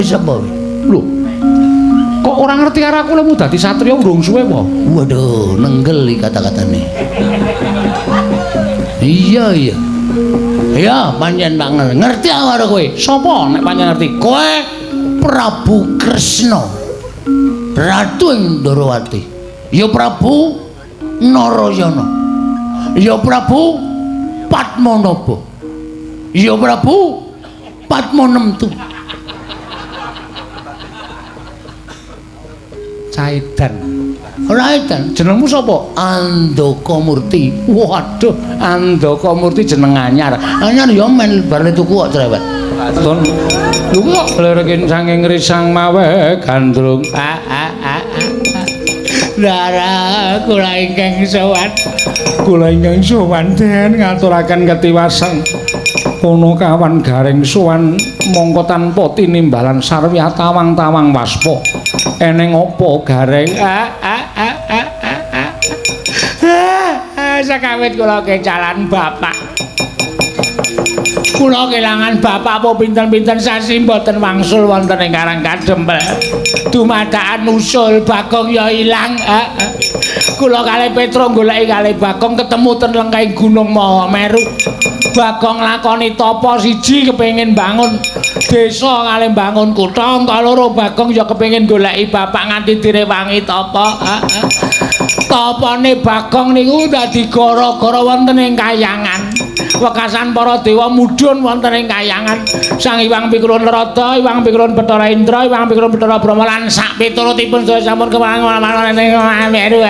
Sapa? Lho. Kok ora ngerti karo aku lemu dadi satriya urung suwe apa? Waduh, nenggel iki kata-katane. Iya, iya. Ya, pancen tak ngerti aku karo kowe. Sapa nek pancen ngerti? Kowe Prabu Kresna. Ratu ing Ndorowati. Ya Prabu Narayana. Ya Prabu Padmanaba. Ya Prabu Padmanemtu. Caidan. Ora edan. Jenengmu sapa? Andaka Murti. Waduh, Andaka Murti jeneng anyar. Anyar ya men bar tuku kok cerewet. Ton. Lho kok lireke saking risang mawe gandrung. A a a. Dara kula ingkang sowan. Kula ingkang sowan den ngaturaken ketiwasan. Kono kawan gareng sowan mongko tanpa tinimbalan sarwiyah tawang-tawang waspa. Eneng apa gareng? A a a a a a. Sakawit kula kecalan bapak. Kula kelangan bapak apa pinten-pinten sasi mboten wangsul wonten ing Karang Kadempel. Dumadakan usul Bagong ya ilang. Kula kalih Petro goleki kalih Bagong ketemu ten lengkahing Gunung Mahameru. Bagong lakoni tapa siji kepengin bangun desa kalih bangun kutha, angka loro Bagong ya kepengin goleki bapak nganti direwangi tapa. Tapane Bagong niku dadi gara-gara wonten ing kayangan. Wekasan para dewa mudhun wonten ing kayangan. Sang Hyang Pikulun Narada, Hyang Pikulun Bathara Indra, Hyang Pikulun Bathara Brahma lan sak piturutipun sedaya sampun kewangan ing Meru.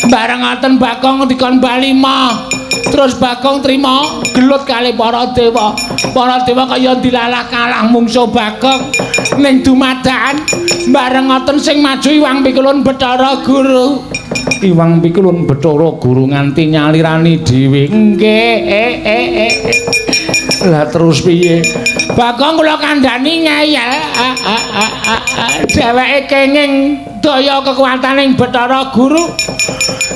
Bareng ngoten Bagong dikon bali mah. Terus Bagong trima gelut kali para dewa. Para dewa kaya dilalah kalah mungsuh Bagong ning dumadakan. Bareng ngoten sing maju Hyang Pikulun Bathara Guru. Hyang Pikulun Bathara Guru nganti nyalirani dhewe. Nggih, Lah terus piye? Bagong kula kandhani ngeyel. Dheweke kenging daya kekuataning Bathara Guru.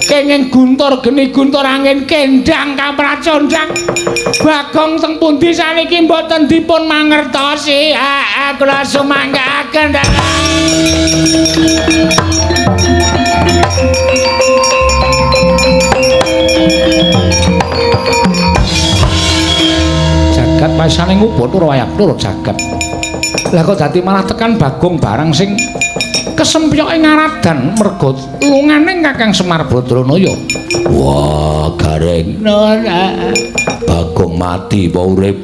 Kenging guntur geni guntur angin kendang kapracondang. Bagong teng pundi saniki mboten dipun mangertosi. Kula sumanggaaken. Jagat pasane ngubathara wayah loro jagat. Lah kok dadi malah tekan Bagong barang sing kesempyoke ngaradan merga lungane Kakang Semar Badranaya. Wah, gareng. Nun, Bagong mati apa urip?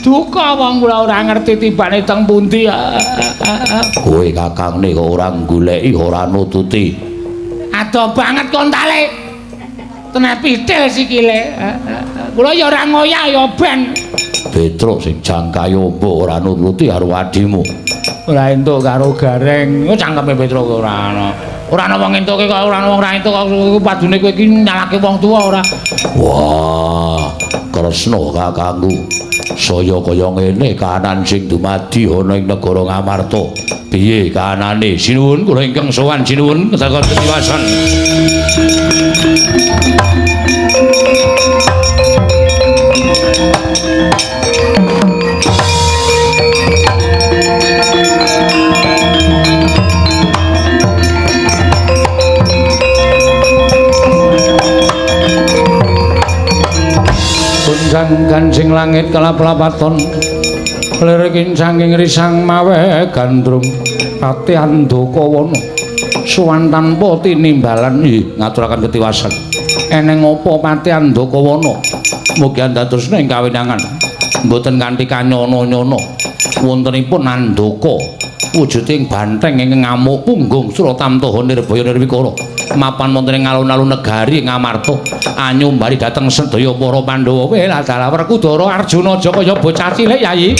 Duka wong kula ora ngerti tibane teng pundi. Kowe kakangne kok ora goleki ora nututi. Adoh banget kontale. Teneh pitil sikile. Kula ya ora ngoyak ya ben. Petruk sing jangkae ombo ora nuruti karo adimu. Ora entuk karo gareng. Ku cangkeme Petruk ora ana. Ora ana wong entuke kok ora ana wong ora entuk kok padune kowe iki nyalake wong tuwa ora. Wah, Kresna kakangku. Saya kaya ngene kahanan sing dumadi ana ing negara Ngamarta. Piye kahanane? Sinuwun kula ingkang sowan sinuwun ketaka tetiwasan. Gunjang gancing langit kelap-lapaton lirikin saking risang mawe gandrung pati Andaka wana sowan tanpa tinimbalan ngaturaken ketiwasan. Eneng apa pati Andaka wana? Mugi andadosna ing kawinangan mboten kanthi kanyono-nyono. Wontenipun Andaka wujuding banteng ingkang ngamuk punggung Suratamtaha Nirbaya Nirwikara mapan wonten ing alun-alun negari Ngamarta anyumbari dhateng sedaya para Pandhawa. Weh dalah Werkudara Arjuna aja kaya bocah cilik Yayi.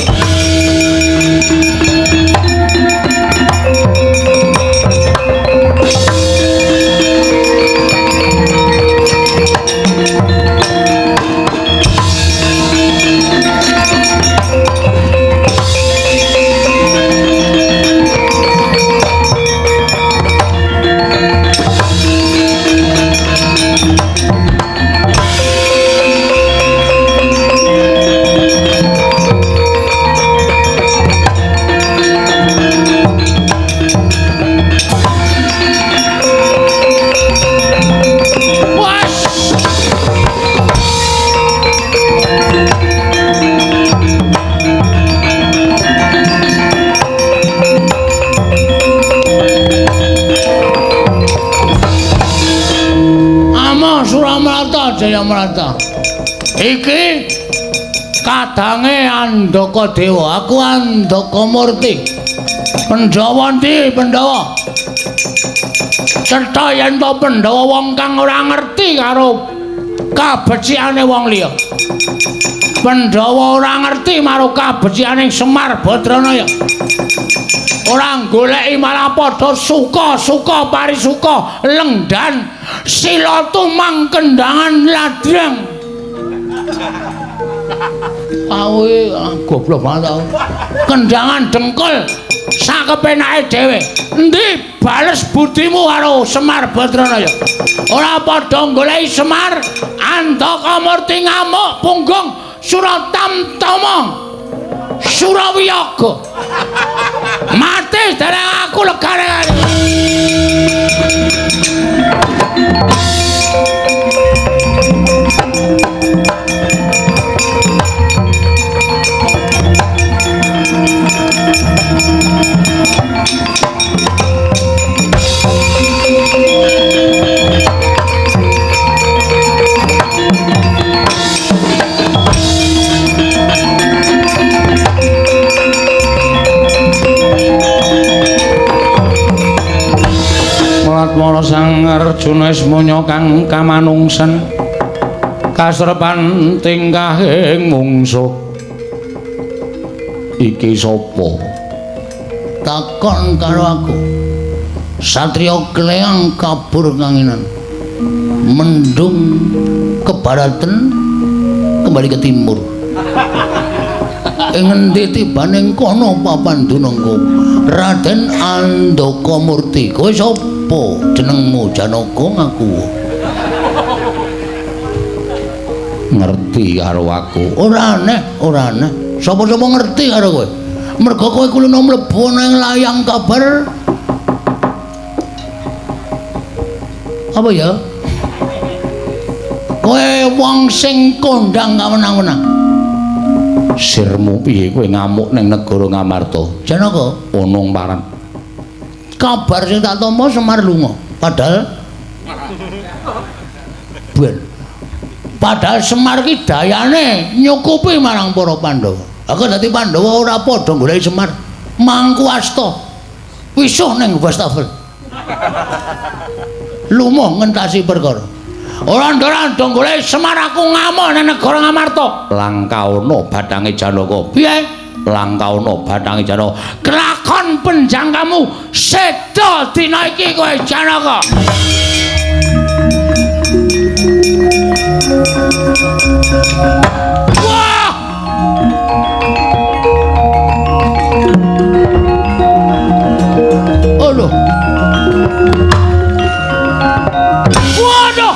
Jayamrata. Iki kadange Andaka Dewa, aku Andaka Murti. Pandhawa ndi Pandhawa? Cetha yen to Pandhawa wong kang ora ngerti karo kabecikane wong liya. Pandhawa ora ngerti marang kabecikane Semar Badranaya. Ora goleki malah padha suka-suka parisuka lengdan sila tumang kendangan ladrang. Awe goblok banget aku. Kendangan dengkul sakepenake dhewe. Endi bales budimu karo Semar Badranaya? Ora padha goleki Semar, Andaka Murti ngamuk punggung Suratamtama Surawiyaga. Mati dereng aku legane. Mara Sang Arjuna ismaya kang kamanungsan kasrepan tingkahing mungsuh. Iki sapa? Takon karo aku. Satriya Kleang kabur kanginan. Mendung ke baratan kembali ke timur. Ing ngendi tibane kono papan dunungku? Raden Andaka Murti. Kowe sapa? Jenengmu Janaka ngaku. Ngerti karo aku. Ora aneh, ora aneh. Sapa-sapa ngerti karo kowe. Mergo kowe kulino mlebu nang layang kabar. Apa ya? Kowe wong sing kondang kawenang-wenang. Sirmu piye kowe ngamuk ning negara Ngamarta? Janaka onong paran. Kabar sing tak tampa Semar lunga. Padahal ben. Padahal Semar ki dayane nyukupi marang para Pandhawa. Aku dadi Pandhawa ora padha goleki Semar. Mangku asta. Wisuh ning wastafel. Lumuh ngentasi perkara. Ora ndora goleki Semar aku ngamuk ning negara Ngamarta. Langkaono bathange Janaka. Piye? Langkaono bathange Janaka. Kelakon penjangkamu seda dina iki kowe Janaka. Wah! Aduh. Waduh.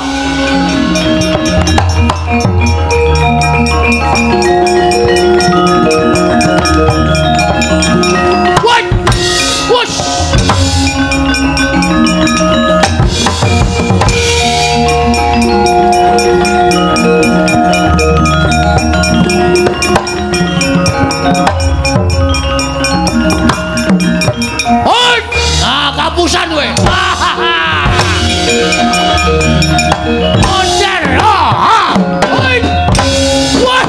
What? Wush. Hoi! Ah, kapusan kowe. Monster. Ah. Hoi. Wah.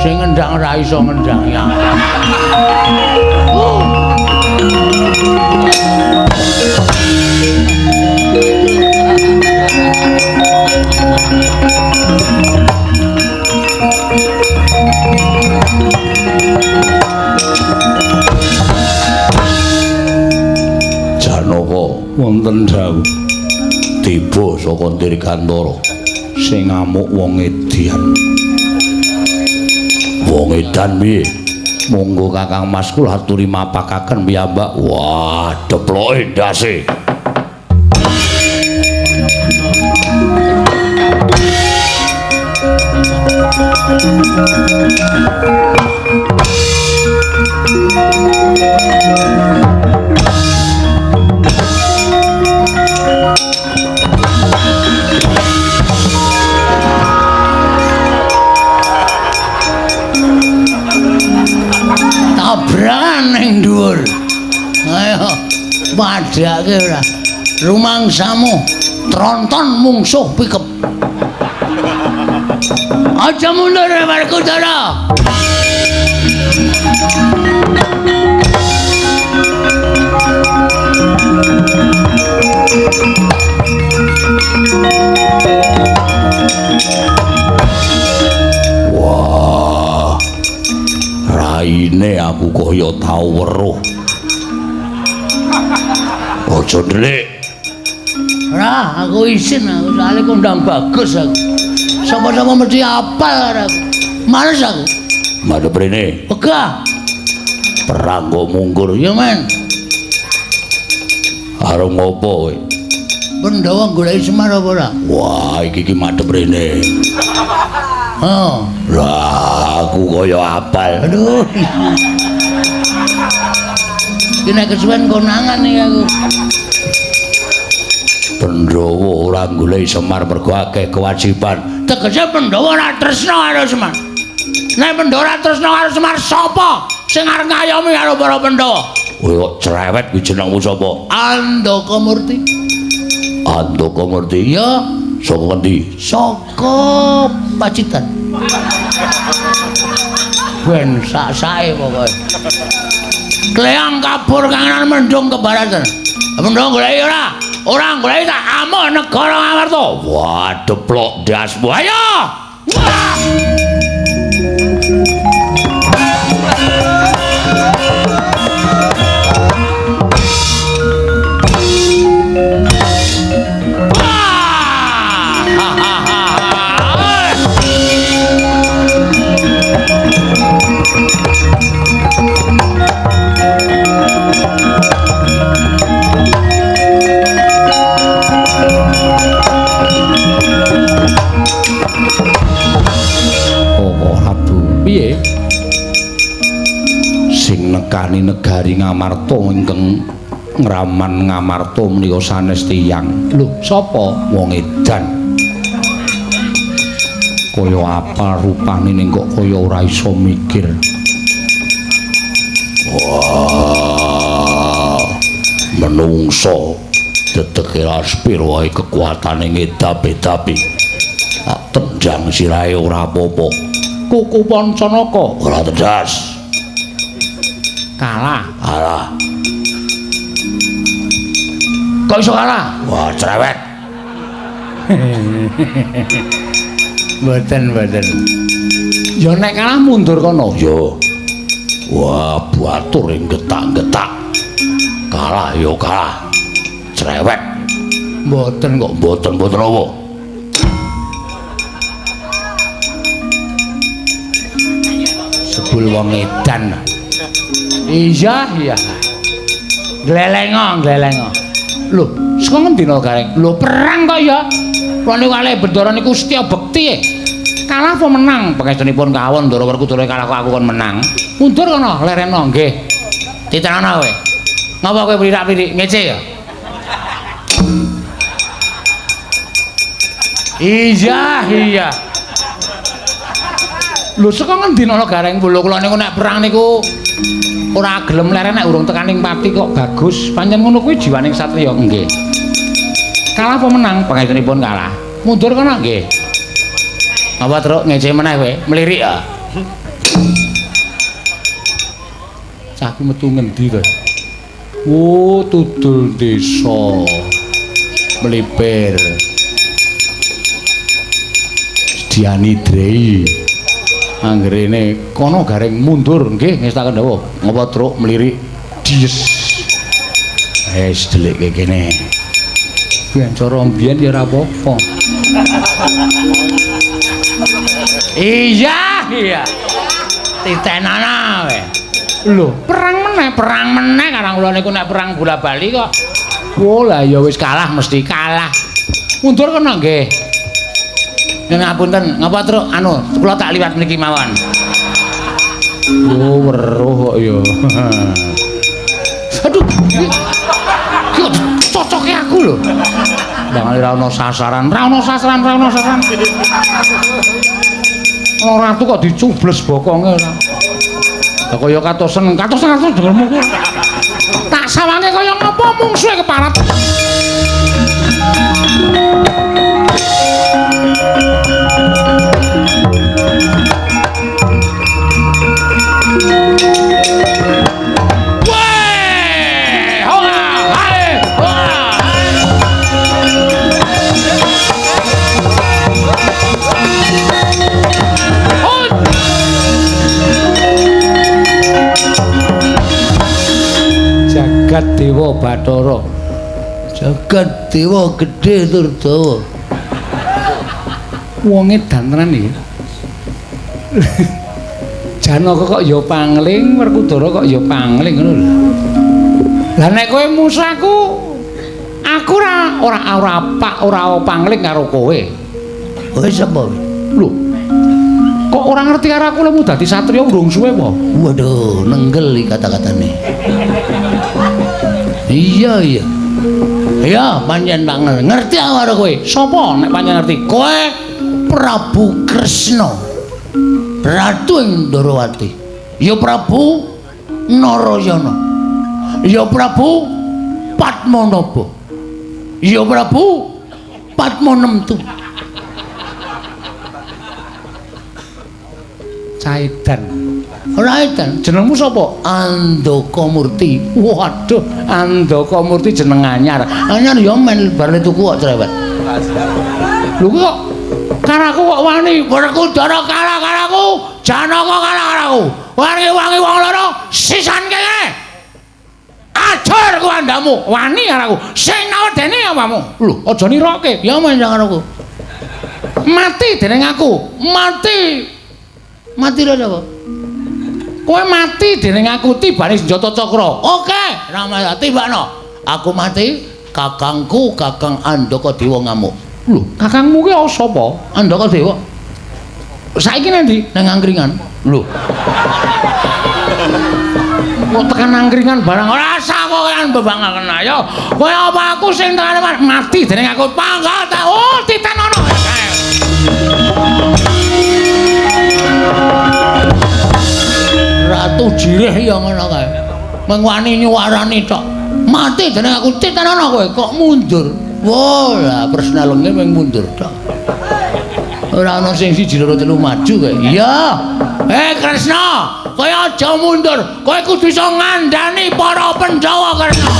Sing ngendang ora iso ngendang ya. Janaka wonten dawuh tiba saka Dirgantara sing ngamuk wong edian. Wong edan piye? Monggo Kakang Mas kula aturi mapakaken piyambak. Wah, deploke ndase. Padhake ora. Rumangsamu tronton mungsuh pikep. Aja mundur Werkudara. Wah, raine aku kaya tau weruh. Aja ndelik. Ora, aku isin aku soalé kondang bagus aku. Sapa-sapa mesti apal karo aku. Males aku. Madhep rene. Wegah. Perang kok mungkur. Ya men. Arep ngopo kowe? Pandhawa goleki Semar apa ora? Wah, iki ki madhep rene. Oh. Lah, aku kaya apal. Aduh. Iki nek kesuwen konangan iki aku. Pandhawa ora goleki Semar mergo akeh kewajiban. Tegese Pandhawa ora tresna karo Semar. Nek Pandhawa ora tresna karo Semar, sapa sing arep ngayomi karo para Pandhawa? Kowe kok cerewet kuwi jenengmu sapa? Andaka Murti. Andaka Murti? Iya. Saka ngendi? Saka Pacitan. Ben sak-sake pokoke. Kleang kabur kangenan mendung kebaratan. Mendung goleki ora? Ora goleki tak amuk negara Ngamarta. Wah, deplok ndasmu. Ayo! Wah! Piye? Sing nekani negari Ngamarta ingkang ngraman Ngamarta menika sanes tiyang. Lho, sapa? Wong edan. Kaya apa rupane ning kok kaya ora iso mikir. Wah, menungso dedege laspir wae kekuatane ngedap-edapi. Tak tendang sirahe ora apa-apa. Kuku Pancanaka ora tedas. Kalah. Kalah. Kok iso kalah? Wah, cerewet. Mboten, mboten. Ya nek kalah mundur kono. Ya. Wah, batur ing getak-getak. Kalah ya kalah. Cerewet. Mboten kok. Mboten-mboten apa? Sebul wong edan. Iya, iya. Glelengo, glelengo. Lho, saka ngendi no Gareng? Lho, perang kok ya. Kula niku kalih Bendara niku setya bekti. Kalah apa menang? Pangestunipun kawon Ndara Werkudara kalah kok aku kon menang. Mundur kono, lereno nggih. Titenono kowe. Ngapa kowe mlirak-mlirik ngece ya? Iya, iya. Lho, saka ngendi no Gareng? Lho, kula niku nek perang niku ora gelem leren nek urung tekaning pati kok bagus. Pancen ngono kuwi jiwaning satriya. Nggih. Kalah apa menang? Pangestunipun kalah. Mundur kono nggih. Apa truk ngece meneh kowe? Mlirik ya. Cah ki metu ngendi to? Oh, tudul desa. Mlipir. Diani Drei. Anggerene kono Gareng mundur nggih ngestaken dawuh. Ngapa truk mlirik? Dies. Wis delikke kene. Ben cara mbiyen ya ora apa-apa. Iya, iya. Titenana kowe. Lho, perang meneh karang kula niku nek perang bola-bali kok. Oh lah ya wis kalah mesti kalah. Mundur kono nggih. Ngapunten, ngapa truk anu kula tak liwat mriki mawon. Oh, weruh kok ya. Aduh. Kok cocoke aku lho. Bangane ora ono sasaran, ora ono sasaran, ora ono sasaran. Ora ratu kok dicubles bokonge ora. Lah kaya katosen, katosen katosen dengermu kok. Tak Tak sawange kaya ngapa mungsuhe keparat. Weh, hola, hae, hola. Jagat Dewa Bathara. Jagat Dewa gedhe tur dawa. Wong edan tenan iki. Janaka kok ya pangling, Werkudara kok ya pangling ngono lho. Lah nek kowe musuh aku, aku ora ora ora pak ora pangling karo kowe. Kowe sapa? Lho. Kok ora ngerti karo aku lemu dadi satriya urung suwe apa? Waduh, nenggel iki kata-katane. Iya iya. Iya, pancen tak ngerti aku karo kowe. Sapa nek pancen ngerti? Kowe Prabu Kresna. Ratu ing Ndorowati. Ya Prabu Narayana. Ya Prabu Padmanaba. Ya Prabu Padmanemtu. Caidan. Ora edan. Jenengmu sapa? Andaka Murti. Waduh, Andaka Murti jeneng anyar. Anyar ya men bar tuku kok cerewet. Lho kok karo aku kok wani? Werkudara kalah karo aku, Janaka kalah karo aku. Wangi-wangi wong loro sisan kene. Ajur ku andamu, wani karo aku. Sing nawedene awakmu. Lho, aja niroke. Ya men karo aku. Mati dening aku. Mati. Mati lho sapa? Kowe mati dening aku tibane senjata cakra. Oke, Rama tibakno. Aku mati, kakangku Kakang Andaka Dewa ngamuk. Lho, kakangmu ki sapa? Andaka Dewa. Saiki nang ndi? Nang angkringan. Lho. Kok tekan angkringan barang ora usah kowe kan bebangaken ayo. Kowe apa aku sing tekan mati dening aku pangkat. Oh, titenono. Ratu Jirih ya ngono kae. Mung wani nyuwarani tok. Mati dening aku titenono kowe kok mundur. Wah, lah persnelenge mung mundur tok. Ora ana sing siji loro telu maju kae. Iya. Kresna, kowe aja mundur. Kowe kudu iso ngandani para Pandhawa, Kresna.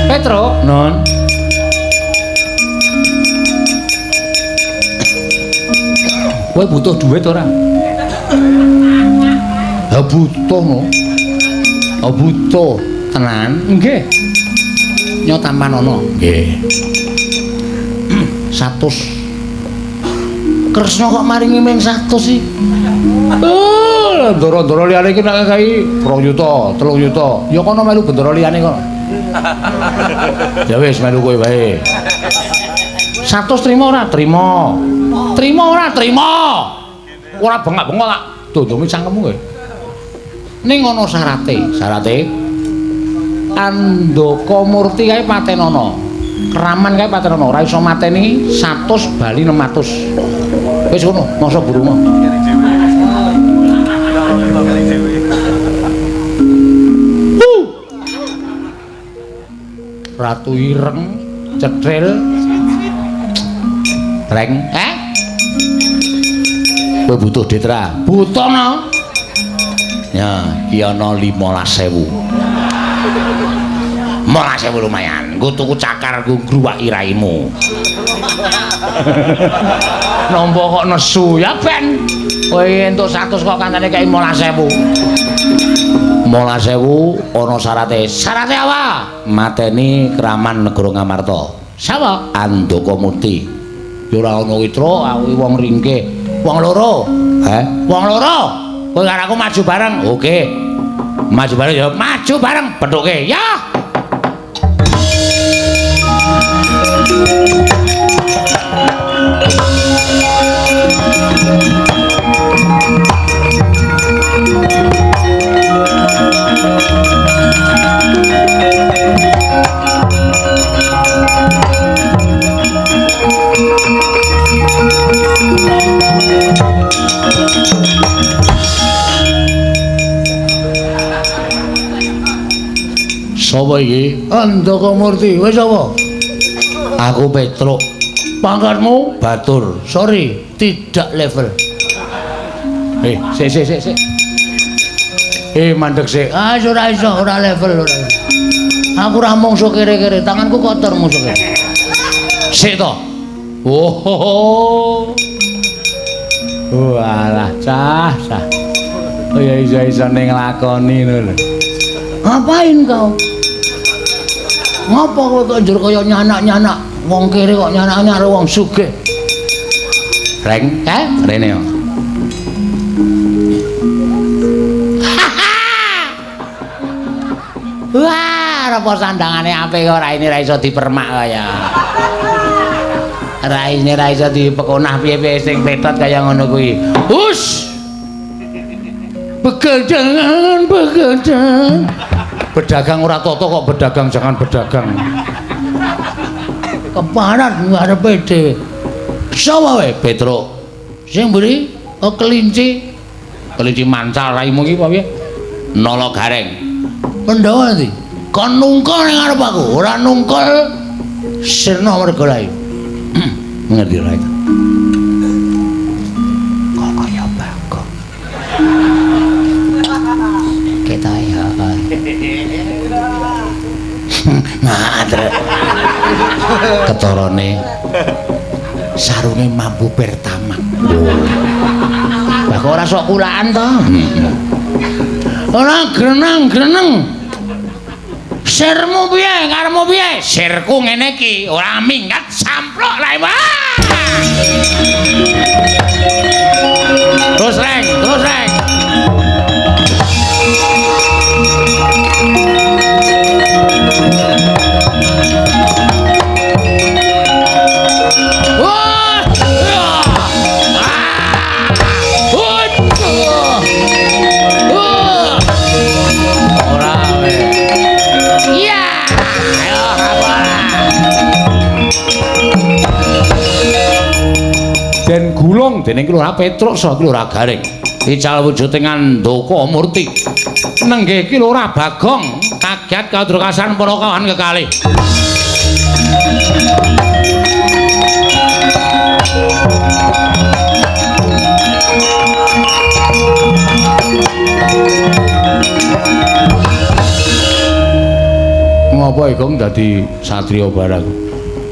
Petro, Non. Kowe butuh duit ora? Ha butuh no. Ha butuh tenan. Nggih. Nyo tampanono. Nggih. 100. Kresna kok maringi ming 100 sih? Oh, ndoro-ndoro liyane iki nek kae 2 yuta, 3 yuta. Ya kono melu bendoro liyane kono. Ya wis melu kowe wae. 100 trimo ora? Trimo. Trimo ora? Trimo. Ora bengak-bengok tak dondongi cangkemmu kowe. Ning ana syarate. Syarate Andaka Murti kae patenono. Keraman kae patenono, ora iso mateni 100 bali 600. Wis ngono, masa burunga. Ratu ireng, cetril, breng, eh? Kowe butuh duit ra? Butuh no. Ya, iki ana 15.000. 15.000 lumayan. Nggo tuku cakar nggo ngruwaki raimu. Nampa kok nesu ya ben. Kowe entuk 100 kok kancane kei 15.000. 15.000 ana syarate. Syarate apa? Mateni Kraman Negara Ngamarta. Sapa? Andaka Murti. Ya ora ana witra, aku wong ringkih. Wong loro. Heh? Wong loro. Kowe karo aku maju bareng. Oke. Maju bareng ya. Maju bareng pethuke. Ya. Sapa iki? Andaka Murti. Kowe sapa? Aku Petruk. Pangkatmu? Batur. Sorry, tidak level. Sik sik sik sik. Mandek sik. Ah, ora iso, ora level ora. Aku ora mungsuh kere-kere, tanganku kotor mungsuh. Sik to. Oh. Walah, cah, cah. Oh ya iso-isone nglakoni ngono lho. Ngapain kau? Ngapa kowe kok njur kaya nyanak-nyanak? Wong kere kok nyanak-nyanak karo wong sugih. Reng, rene yo. Wah, apa sandangane apik kok raine ra iso dipermak kaya. Raine ra iso dipekonah piye-piye sing petot kaya ngono kuwi. Hus. Begadangan, begadang. Pedagang ora toto kok pedagang jangan pedagang. Keparat ngarepe dhewe. Sapa wae Petruk? Sing mburi oh kelinci. Kelinci mancal raimu iki apa piye? Nala Gareng. Pandhawa ndi? Kon nungkul ning ngarep aku, ora nungkul sirna merga rai. Ngerti ora itu? Kok kaya Bagong. Ketoke ya. Ngadrek. Ketorone sarunge mambu pertama. Lah kok ora sok kulaan to? Ora greneng-greneng. Sirmu piye? Karepmu piye? Sirku ngene iki, ora minggat samplok lae. Terus reng, terus reng. Den gulung dening Ki Lurah Petruk saha Ki Lurah Gareng. Ical wujuding Andaka Murti. Nenggih Ki Lurah Bagong kaget kadrokasan para kawan kekalih. Ngopo Gong dadi satriya barang?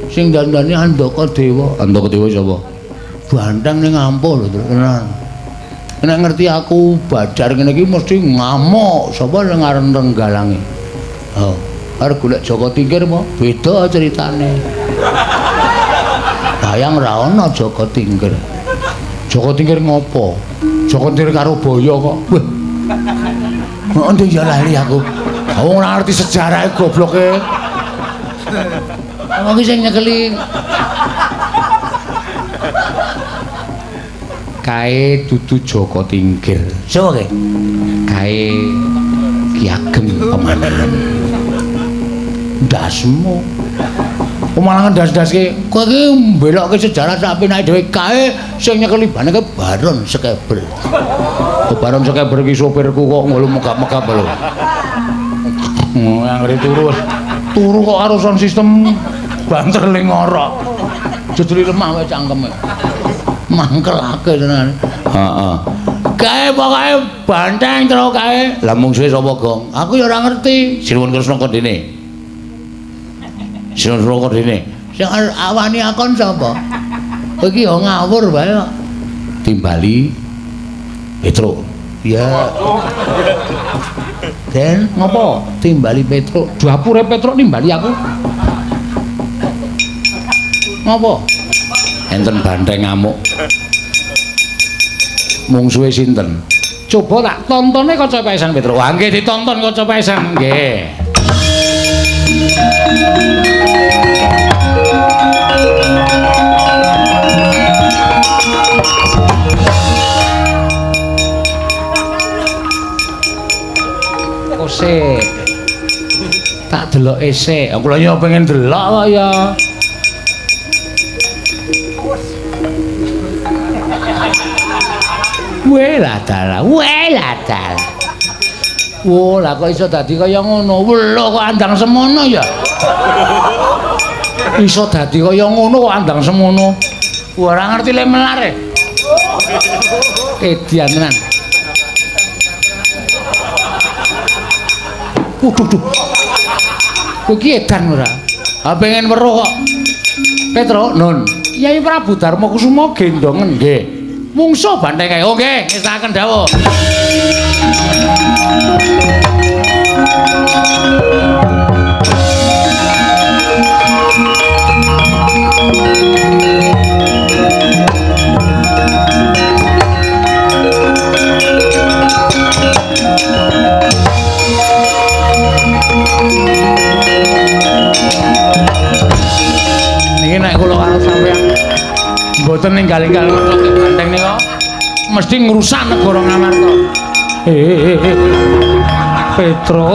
Sing dandane Andaka Dewa. Andaka Dewa sapa? Banteng ning ampuh lho tenan. Nek ngerti aku badar ngene iki mesti ngamuk. Sapa sing aran Renggalange? Oh, arep golek Jaka Tingkir apa? Beda ceritane. Bayang ra ono Jaka Tingkir. Jaka Tingkir ngopo? Jaka Tingkir karo Baya kok. Wah. Endi ya lali aku. Wong ora ngerti sejarahe gobloke. Wong iki sing nyekeli kae dudu Jaka Tingkir. Sapa kae? Kae Ki Ageng Pemanahan. Ndasmu. Pemanahan ndas-ndaske. Kowe iki mbelokke sejarah sak penake dhewe kae sing nyekeli baneke Baron Sekeber. Oh, Baron Sekeber iki sopirku kok ngono megap-megap lho. Anggere turu. Turu kok karo sound system banter ling ngorok. Jejuli lemah wae cangkeme. Mangkelake tenan. Heeh. Kae pokoke banteng terus kae. Lah mungsuhe sapa, Gong? Aku ya ora ngerti. Sinuwun Kresna kondene. Sinuwun Kresna kondene. Sing awani akon sapa? Kowe iki ya ngawur wae kok. Timbali Petruk. Ya. Den, ngopo? Timbali Petruk. Dapure Petruk nimbali aku. Ngopo? Enten banteng ngamuk. Mungsuhe sinten? Coba tak tontone kaca paesan Petruk. Wah, nggih ditonton kaca paesan. Nggih. Kose. Tak deloke sik. Kula yo pengen delok kok ya. Welah dalah, welah dalah. Wo, lah kok iso dadi kaya ngono? Lho kok andang semono ya? Iso dadi kaya ngono kok andang semono. Ora ngerti le melar e. Edian tenan. Waduh, duh. Kowe iki edan ora? Ha pengen weruh kok. Petro, Nun. Kyai Prabu Darma Kusuma gendongen nggih. Mungsuh banteng kae. Oh nggih, ngestaken dawuh. Niki nek kula karo sampeyan mboten ninggal-ninggal ngethoke banteng nika mesti ngrusak negara Ngamarta. Petro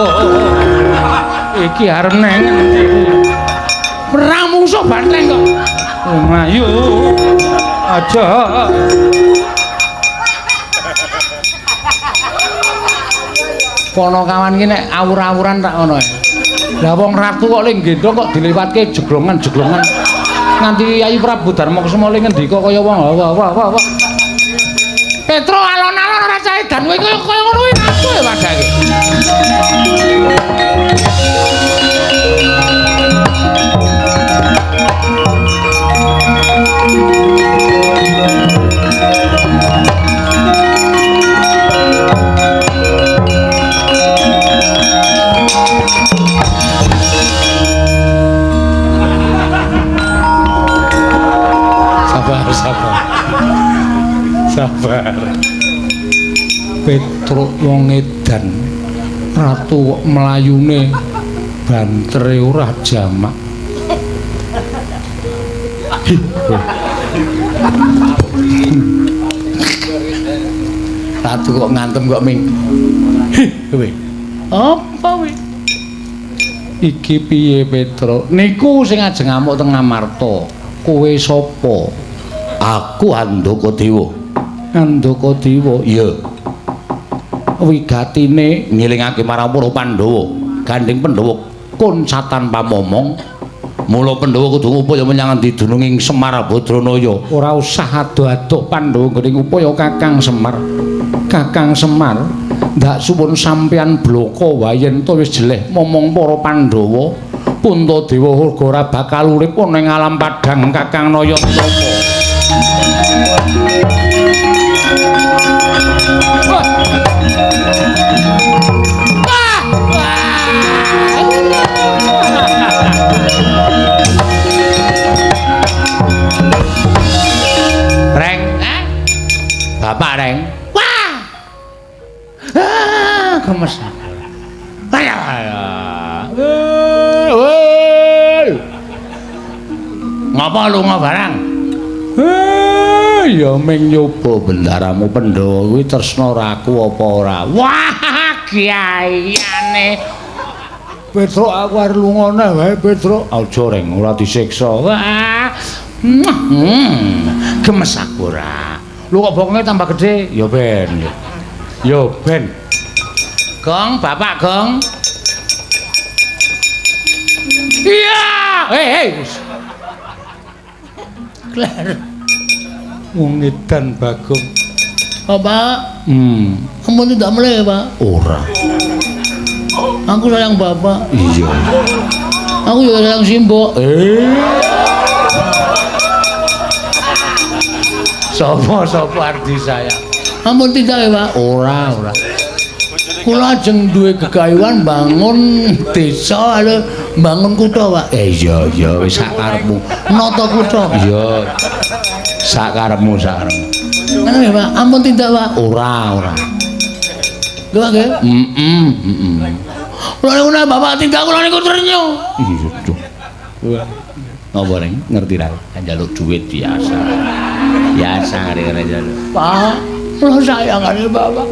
iki arep neng endi? Perang mungsuh banteng kok. Mlayu aja. Ponokawan iki nek awur-awuran tak ngono ae. Lah wong ratu kok le nggendhong kok dilewatke jeglongan-jeglongan. Nganti Kyai Prabu Darma Kusuma le ngendika kaya wong wah wah wah wah. Petro alon-alon ora cah edan kowe kaya ngono kuwi ratu ya padake. Sabar, sabar. Sabar. Petruk wong edan. Ratu kok mlayune bantere ora jamak. Ratu kok ngantem kok ming. Kowe. Apa kowe? Iki piye Petruk? Niku sing ajeng ngamuk teng Ngamarta. Kowe sapa? Aku Handaka Dewa. Handaka Dewa? Iya. Wigatine ngelingake marang para Pandhawa. Gandeng Pandhawa kuncatan pamomong. Mula Pandhawa kudu ngupaya menyang endi dununging Semar Badranaya. Ora usah ado-ado Pandhawa nggone ngupaya Kakang Semar. Kakang Semar, ndak suwun sampeyan bloko wae yen to wis jeleh momong para Pandhawa. Puntadewa uga ora bakal urip ana ing alam padhang Kakang Naya Tapa. Wah. Wah. Reng, eh? Bapak Reng. Wah. Ah, gemes. Ayo. Woi. Ngapa lunga barang? Ya ming nyoba bendaramu Pandhawa kuwi tresna raku apa ora. Wah, kiaiane. Petruk aku arep lunga neh wae Petruk. Aja Reng, ora disiksa. Wah. Gemes aku ora. Lho kok bokonge tambah gedhe? Ya ben. Ya ben. Gong, Bapak Gong. Iya. Hei, hei. Kler. Wong edan Bagong. Bapak. Ampun tidak mulai, Pak. Ora. Aku sayang Bapak. Iya. Aku juga sayang Simbok. Sopo-sopo ardi sayang. Ampun tidak ya, Pak. Ora, ora. Kula ajeng duwe gegayuhan bangun desa lho, bangun kutha, Pak. Iya, iya, wis sak karepmu. Nata kutha. Iya. Sak karepmu, sak karepmu. Ngono ya, Pak. Ampun tindak, Pak. Ora, ora. Lho, Pak nggih. Heeh, heeh. Kula niku nek Bapak tindak kula niku ternyo. Iya, duh. Wah. Napa Reng? Ngerti ra? Njaluk duit biasa. Biasa ngene njaluk. Pak, kula sayang karo Bapak.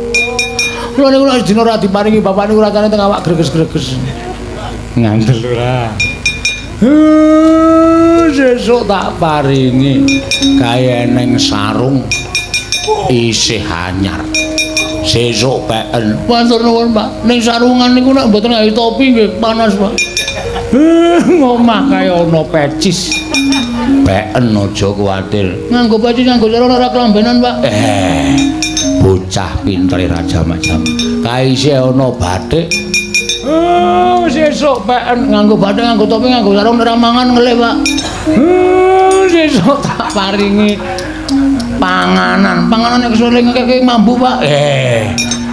Kula niku nek dina ora diparingi bapak niku rasane teng awak greges-greges. Ngandel ora. Sesuk tak paringi gawe neng sarung isih anyar. Sesuk peken. Matur nuwun, Pak. Ning sarungan niku nek mboten gawe topi nggih panas, Pak. Ngomah kaya ana pecis. Peken aja kuwatir. Nganggo pecis nganggo sarung ora kelambenan, Pak. Bocah pintere raja macam. Kae isih ana batik. Sesuk peken nganggo batik, nganggo topi, nganggo sarung ora mangan ngelih, Pak. Sesuk tak paringi panganan. Panganan nek kesuwen ngekek mambu, Pak.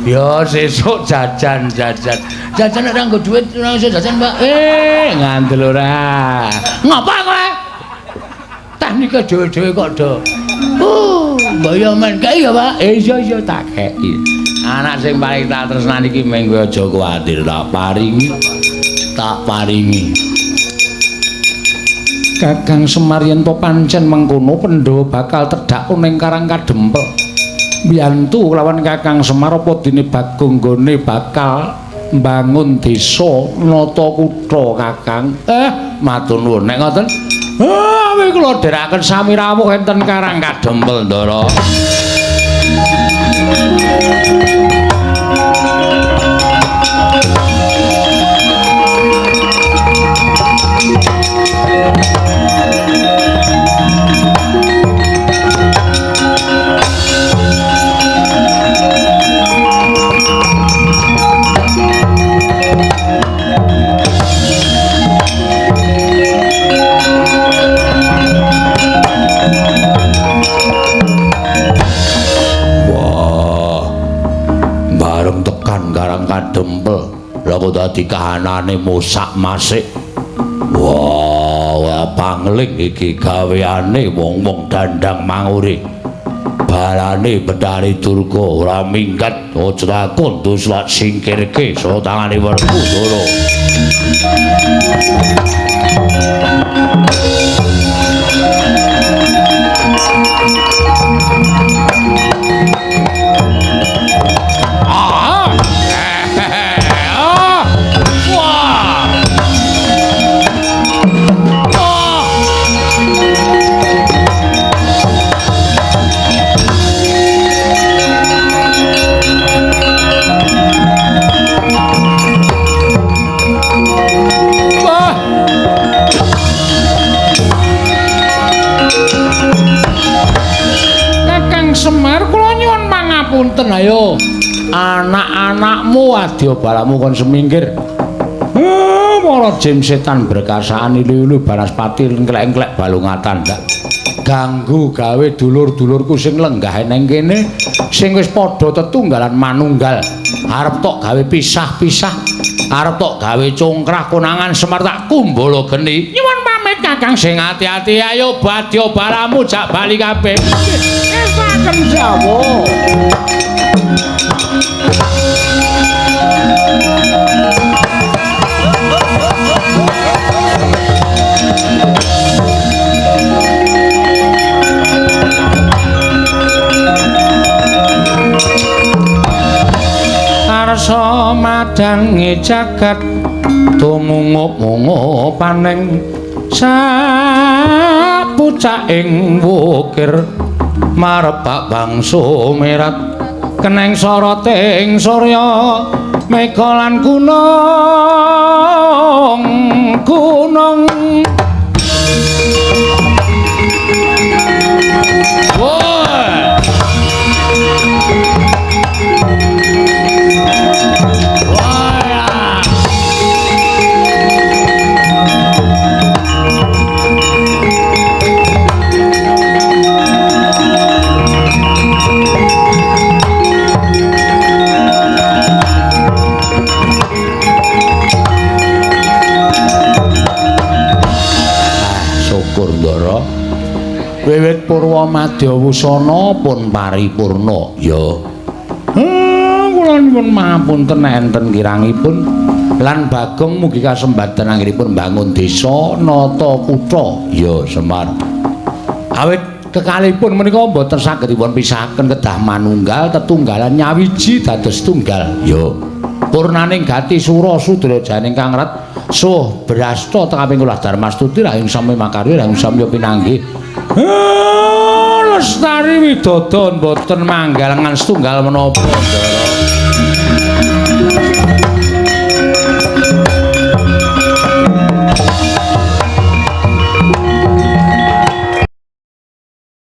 Ya sesuk jajan-jajan. Jajan nek ora nggo dhuwit ora iso jajan, Pak. Ngandel ora. Ngapa kowe? Teknike dhewe-dhewe kok do. Mbaya men kei ya, Pak. Iya iya tak kei. Anak sing paling tak tresnani iki meng kowe aja kuwatir, tak paringi. Tak paringi. Kakang Semar yen to pancen mengkono Pandhawa bakal tedhak ning Karang Kadempel. Mbiyantu lawan Kakang Semar apa dene Bagong nggone bakal mbangun desa nata kutha Kakang. Matur nuwun nek ngoten. Awi kula dherekaken sami rawuh enten Karang Kadempel, Ndara. Kadempel lha kok dadi kahanane mosak-masik. Wah, pangling iki gaweane wong-wong dandang mangure. Balane Bethari Durga ora minggat, aja takon dus lak singkirke saka tangane Werkudara. Semar kula nyuwun pangapunten ayo anak-anakmu adya balamu kon semingkir. Para jim setan berkasaan ilu-ilu banaspati engklek-engklek balungatan ndak ganggu gawe dulur-dulurku sing lenggah neng kene sing wis padha tetunggalan manunggal arep tok gawe pisah-pisah arep tok gawe congkrah konangan Semar tak kumbala geni. Nyuwun pamit Kakang sing ati-ati ayo badya balamu jak bali kabeh. Saken Jawa. Arsa madangi jagat tumungup-mungup paning sapucaking wukir marebak bangsa merat keneng soroting surya mega lan gunung gunung. Wiwit purwa madya wusana pun paripurna ya. Kula nyuwun mahapunten enten kirangipun lan Bagong mugi kasembadan anggenipun mbangun desa nata kutha ya Semar. Awit kekalihipun menika mboten saged dipun pisahaken kedah manunggal tetunggalan nyawiji dados tunggal ya. Purnaning gati sura sudra janing kang rat suh brasta tekaping kula Darmastuti rahing sami makarya rahing samya pinanggih. Lestari Widodo mboten manggalengan setunggal menapa, Ndara.